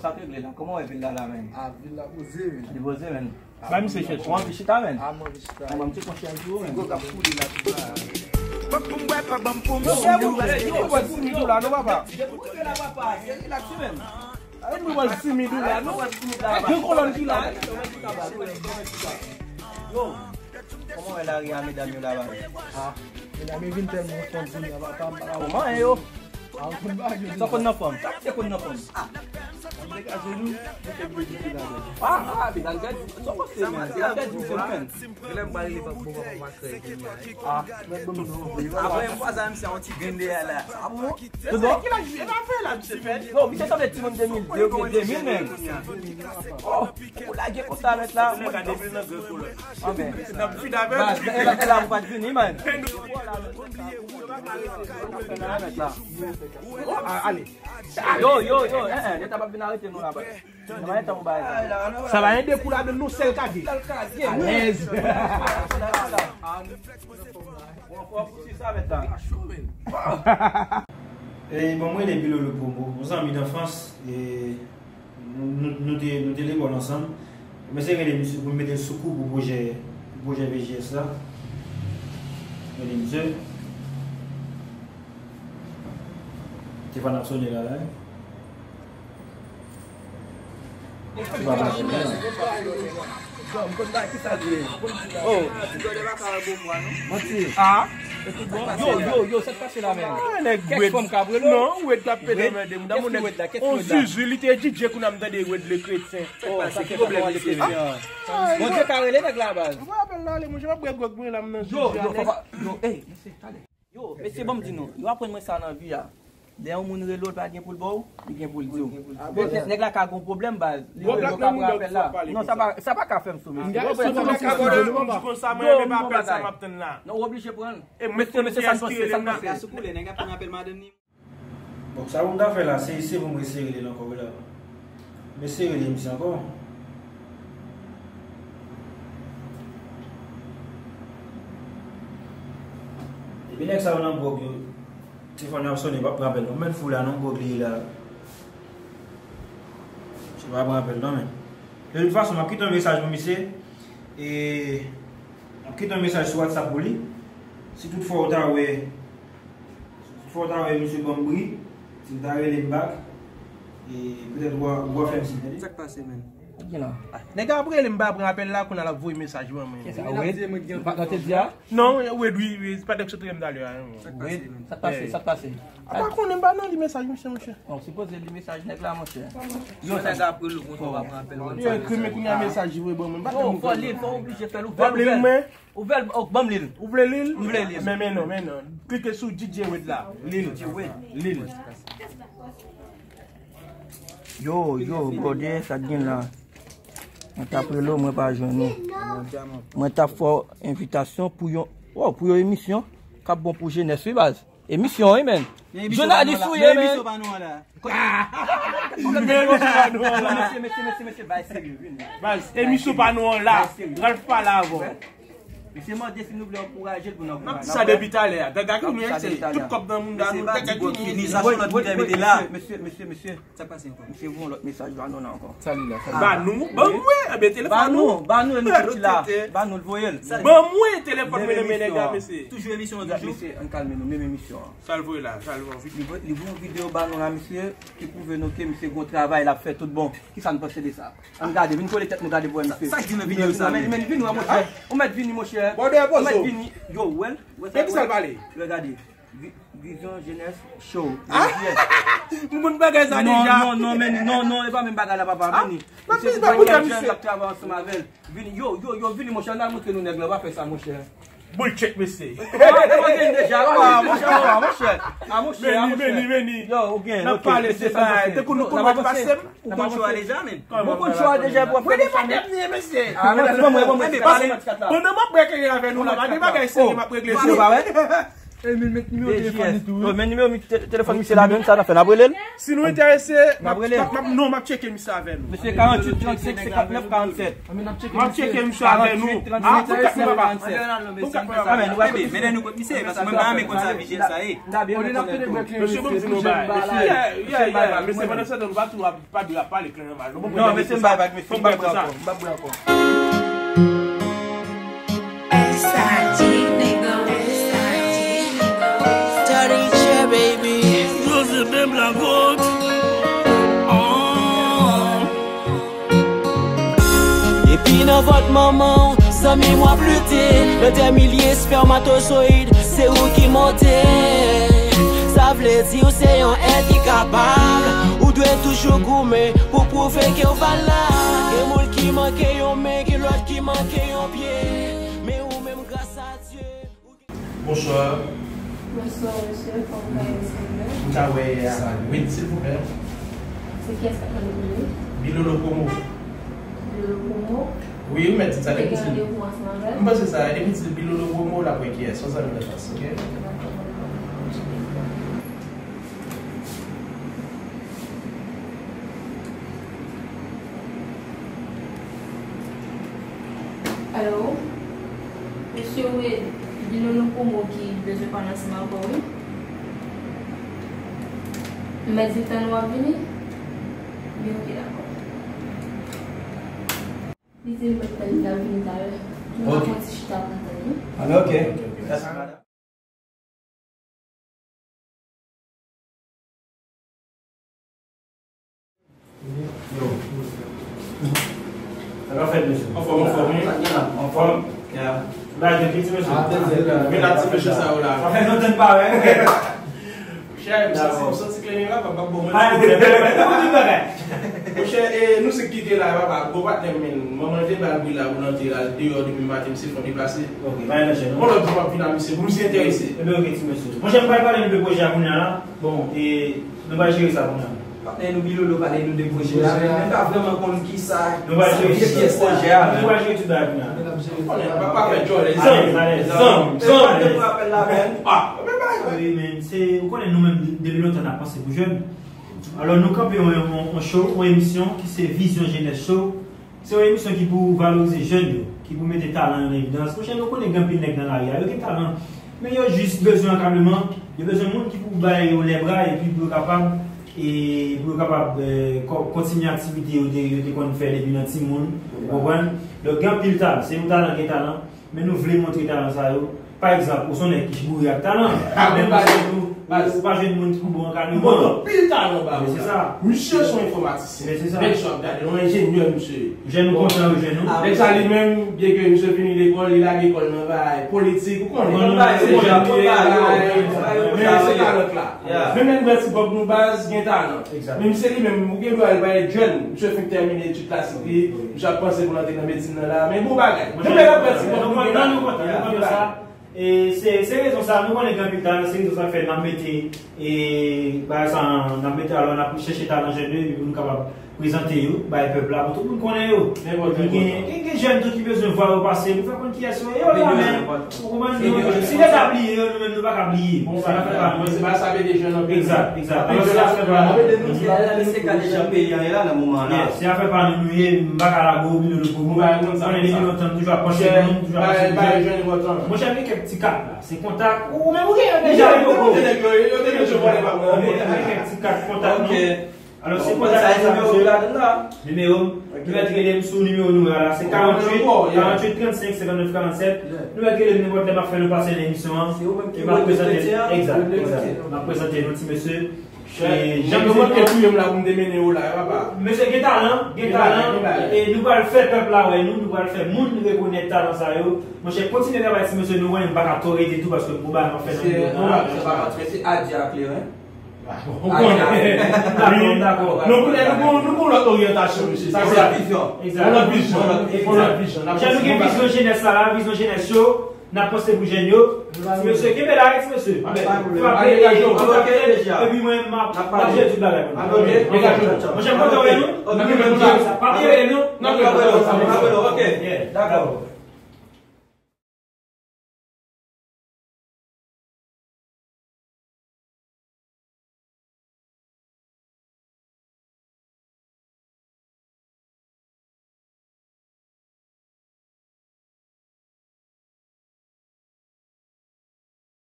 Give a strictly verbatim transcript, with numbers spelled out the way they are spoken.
Sa te regle la? Kòman w wè vil la la menm? A, vil la poze, men. Li poze, men. Bay misye chèch. Ou anvi chita, men? A, mwen anvi chita. Mwen, mwen, ti konsyans pou ou, men. Gwo k ap koule la, tout la. Ban pou m bwè, pa ban pou m sou. Yo, yo, yo, yo, yo, yo, yo, la, non, papa. Depi w rive la, papa, se relax, men. Ay, mwen, mwen, simido la, non? Gen kolòn ki la. Yo, kòman w wè lari a, medam yo, laba? A, medam yo vin tèlman fòm kounye a, papa, m pa ka wè. Kòman e yo? A, ou konn bagay yo. Sa konn nan fòm. Sa misye konn nan fòm. A. Degaje nou, nou fè piblisite la, men. A, a, medam, gad, sa w panse, men? Gad, gad, misye, men. Lè m pale li pa bon, papa, m a kreye kounye a. A, mèt bon, non. Apre yon fwa sa, misye yon ti grenn deyè la. A bon? Tout bon? Ki laj misye pa fè la, misye fè? Yo, misye sanble timoun de mil de oubyen de mil menm. Oh, ou lage konsa, mèt la. Nèg a de mil nan grenn koulè. Anben. N ap fini avè l. Baz, e la, e la, ou pa t vini, man. Mèt la. Oh, a, ale. Yo, yo, yo, eh, eh, leta p ap vin arete nou la, baz. Sa va ede pou ladan nou sèl kage. Alèz. E bon, mwen rele Bilolo Pombo, yon zanmi d'anfans, e nou, nou, nou te, nou te lekòl ansanm. Mwen se rele misye pou m mete l sou kou pou pwojè, pou pwojè V J S la. Rele misye. Telefòn ap sone la, la. Ou pa pran pwoblèm. Oh. Manti. Ah. Yo, yo, yo, sa k pase la menm? Ah, nèg Wed. Kèk fòm ka rele w? Non, Wed k ap pete mède m. Kès ki Wed la? Kès ki Wed la? On Zuzu, li te D J kou n ap tande Wed le kretyen. Oh, sa ki pwoblèm li te fè? Bondye ka rele nèg la baz. Ou pa apèl la ale, monchè, m ap bwè gwòg mwen la, m nan Zuzu a nèt. Yo, yo, ey, mesye, talè. Yo, mesye, ban m di nou, yo aprann mwen sa nan vi a. Lè yon moun rele w, l pa gen pou l ba w, li gen pou l di w. Nèg la ka gen yon pwoblèm, baz. Li rele w, pa pran apèl la. Non, sa pa, sa pa ka fè m sou mesye. Yo, m di konsa, mwen menm pa apèl sa m ap tann la. Non, ou oblije pran l. E mwen konn kiyès ki rele m la. Bagay sou koulè, nèg la pran apèl madanm li. Bon, sa pou m ta fè la, se, se pou m eseye rele l ankò, wi la. M eseye rele misye ankò. Epi nèg sa yo nan gwòg yo, telefòn nan ap sonnen, pa pran apèl non. Mèt fou la, nan gwòg li ye la. Misye pa pran apèl non, men. De tout fason, m ap kite yon mesaj pou misye. E, m ap kite yon mesaj sou WhatsApp pou li. Si tout fwa ou ta wè Fò w ta wè misye ban m bri, si l ta rele m back, e petèt w a, w a fè m siy, tande. Sa k pase, menn? Sa k gen la? Nèg la ap rele m, m pa pran apèl la, kounye a l ap voye mesaj ban mwen. Kisa, Wed? Ou pa tande di a? Non, Wed, wi, wi, se pa nèg sot rele m talè a, non. Sa k pase, menn? Sa k pase, sa k pase? A pa konnen, m pa nan li mesaj misye, monchè. Bon, sipoze li mesaj nèg la, monchè. Yo, nèg la ap rele w konsa, w pa pran apèl, w pa pran apèl. Yo, ekri men kounye a mesaj li voye ban mwen, m pa tande. Yo, fò li, fò oblije fè l, ouvè l, ouvè l. Ouvè l, oh, ban m li l. Ou vle li l? M vle li l. Men, men non, men non. Klike sou D J Wed la. Li l. D J Wed. Li l. Yo, yo, brother, sa k gen la? Mwen t ap rele w, mwen pa jwenn ou. Mwen t ap fè w envitasyon pou yon, oh, pou yon emisyon k ap bon pou jenès, wi, baz. Emisyon, wi, menn. Jounalis ou ye, menn. Men emisyon pa nou an la. Mesye, mesye, mesye, mesye, bay serye, vini. Baz, emisyon pa nou an la. Ralph pale avè w. Mesye mande si nou vle ankouraje l pou n ankouraje l. N ap di sa depi talè a. Gade kounye a, se tout kòb nan mouda nou. Gade kounye a. Mesye, mesye, mesye. Sa k pase ankò? Misye voye yon lòt mesaj ba nou la ankò. Sa li la, sa li la. Ba nou? Ban mwen, ebyen telefòn nou. Ba nou, ba nou, e nou soti la. Ba nou l voye l. Ban mwen telefòn mwen nan men nèg la, mesye. Toujou emisyon an, toujou. Mesye, ann kalme nou, menm emisyon an. Sa l voye la, sa l voye. Li voye, li voye yon videyo ba nou la, mesye, ki pwouve nou ke misye gon travay l ap fè tout bon. Kisa n panse de sa? Ann gade, vin kole tèt nou gade pou wè misye. Sa k di nan videyo sa menm? Men vini, monchè. Ou mèt vini, monchè. Ou mèt vini. Yo, ou wè l? Ou wè sa? Men kisa l pale? Yo, gade. Vi-, Vizyon Jenès Show. Ah! M konn bagay sa deja. Non, non, non, men, non, non, e pa menm bagay la, papa. Ah, vini. Misye se yon jèn k ap travay ansanm avè l. Vini, yo, yo, yo, vini, monchè, n al montre nou nèg la, pa fè sa, monchè. Boul tchèk, mesye. Ah, ou genyen deja, ah, monchè, ah, monchè. Ah, monchè, ah, monchè. Vini, vini, vini. Yo, ou genyen, ok. N ap pale de bagay. Te konn nou konn wè pase m. Ou konn cho a deja, men. Ou konn cho a deja, pou ap fè sa, men. Mesye. Ah, non, se bon, mwen, mwen, mwen, se pa se mwen ki la. Pandan m ap regle avè nou la, pa de bagay serye m ap regle sou. Ou pa wè? Emil, met nimewo telefòn li tou, wi. Oh, men nimewo mi-, te-, telefòn misye la menm, sa n ap fè, n ap rele l? Si nou enterese, m ap, m ap, non, m ap tcheke misye avè nou. Mesye, karanntuit trannsenk senkannnèf karannsèt. M ap tcheke misye avè nou. Ah, pou kat mwen, papa. Pou kat mwen, papa. Ah, men nou pa vle mennen nou kot misye, paske mwen pa renmen konn sa vijye sa ye. Mesye, bon, di nou bay. Yeah, yeah, yeah. Mesye, pandan se tan, nou pa tou ap, pa dwe ap pale klè nan mal. Nou konprann? Non, mesye, m bay vag, mesye, m pa bwè ankò. M pa bwè ankò. Dirty J, baby. Yo, se de blagot. Oh. Depi nan vant manman w, zanmi m w ap lite. Nan dè milye espèmatozoyid, se ou ki monte. Sa vle di ou se yon èt ki kapab. Ou dwe toujou goumen pou pwouve ke w valab. Gen moun ki manke yon men, gen lòt ki manke yon pye. Men ou menm, gras a Dye, ou gen... Bonsoir. Bonsoir, mesye. Kòman w ye, mesye? M ka wè a uit, silvouplè. Se kiyès k ap mande pou li? Bilolo Promo. Bilolo Promo? Wi, ou mèt di sa. Ou te gen randevou ansanm avè l? M panse sa, depi di Bilolo Promo, l ap wè kiyès. Yon zanmi nan fas, ok? Ok, dakò, dakò. Alo? Mesye, wi, Bilolo Promo ki bezwen pale ansanm avè w, wi. M mèt di l tann w ap vini? Byen, ok, dakò. Li di l mèt tann li, l ap vini talè. Nou va pran ti chita pou n tann li. Ah, men ok. Mèsi, madanm. Yo. Sa ka fèt, mesye? Anfòm, anfòm, wi. Anfòm. Ya. Bagay tranquille, ti mesye. Ah, tranquille. Men la, ti mesye sa yo la. Sa fè lontan n pa wè. Chè, m santi, m santi kleren la, papa, bon, mwen. Monchè, e, nou se kite la, papa, bon, patnè m, men, manman te ba l bri la pou l antre la, l deyò depi maten, misye fè yon deplase. Ok, pa enterese, non. Bon, lòt jou, m ap vin a misye, pou misye enterese. Ebyen, ok, ti mesye. Monchè, m pral pale nou de pwojè a kounye a la. Bon, e, nou pral jere sa kounye a. Patnè nou Bilolo pale nou de pwojè a, men nou pa vrèman konn kisa, nou pral jere pyès pwojè a, nou pral jere tout bagay kounye a. Konnen, pa, pa fè djòlè. Zanmi, zanmi, zanmi. Apèl la, men. Ah, men bagay. Wi, men se, ou konnen nou menm, depi lontan, n ap panse pou jèn. Alò, nou kanpe yon, yon, yon show, yon emisyon ki se Vizyon Jenès Show. Se yon emisyon ki pou valorize jèn yo, ki pou mete talan yo an evidans. Monchè, nou konnen gen anpil nèg nan lari a, yo gen talan, men yo jis bezwen ankadreman, yo bezwen moun ki pou ba yo lèbra epi pou yo kapab, e pou yo kapab, e, ko-, kontinye aktivite yo te, yo te konn fè depi nan timoun, ou konprann? Donk, gen anpil talan, se yon talan gen talan, men nou vle montre talan sa yo. Pa egzanp, ou se yon nèg ki boure ak talan, men ou se tou, ou pa jwenn moun ki pou ba w ankadreman. Ou anpil talan ba ou la. Men se sa. Misye se yon enfòmatisyen. Men se sa. Nèg sa w ap gade, yon enjenyè misye ye. Jèn nou kontan yo jwenn nou. Nèg sa li menm, byen ke misye fini lekòl, li lage kò l nan bagay politik, ou konnen. Konn bagay se jèn li ye, bagay, men se kalòt la. Menm lè n pran ti kòb nou baz, gen talan. Egzat. Men misye li menm, ou gen dwa al pale jèn, misye fin tèmine etid klasik li, misye ap panse pou l antre nan medsin nan la, men bon bagay. Menm lè n ap pran ti kòb nou, gen talan. Nou kontan, nou kontan, nou kontan sa. E se, se rezon sa, nou konnen gen anpil talan, se rezon sa k fè n ap mete, e, bagay sa, n ap mete, alò, n ap chèche talan jèn yo, epi pou nou kapab prezante yo bay pèp la, pou tout moun konnen yo. Epi gen, gen, gen jèn tou ki bezwen vwa yo pase, pou fè konn kiyès yo ye, yo la, men, ou konprann, nou, si leta bliye yo, nou menm, nou pa ka bliye. Se afè pa nou. Se pa sa, mete jèn anpil. Egzat, egzat. Alò, se afè pa nou. Mesye, se afè pa nou, nou ye, m pa ka lage w, Bilolo Promo. Konnen depi lontan, nou toujou ap panse pou nou, toujou ap panse pou jèn. Monchè, gen kèk ti kat la. Se kontak. Ou menm ou genyen deja, wi, Coco. Yo te mete yo vòlè pa mwen. Ou genyen kèk ti kat kontak nou. Alò, se kontak sa, mesye. Nimewo m. Nou mèt rele m sou nimewo nou la. Se karanntuit, karanntuit, trannsenk, senkannnèf, karannsèt. Nou mèt rele m nenpòt lè, m ap fè nou pase nan emisyon an. E m ap prezante, egzat, egzat. M ap prezante nou, ti mesye. Jan nou te touye m la pou m te mennen yo la, papa. Mesye gen talan, gen talan. E nou pral fè pèp la wè nou, nou pral fè moun rekonèt talan sa yo. Monchè, kontinye travay, ti mesye, nou wè, m pa ka twò rete tou, paske pou bagay m ap fè nan mitan an. Se pa antre, se adye a kleren. Ou konnen. Dakò, dakò. Nou konnen, nou gon, nou gon lòt oryantasyon, mesye. Sa se yon lòt vizyon. Egzat. Yon lòt vizyon. Yon lòt vizyon. Monchè, nou gen vizyon jenès la, vizyon jenès yo. N ap panse pou jèn yo. Ti mesye, kenbe la, wi, ti mesye. Frape, frape, epi mwen, m ap, m ap jere tout bagay pou nou. Monchè, m kontan wè nou. Pa bliye rele nou. Dakò.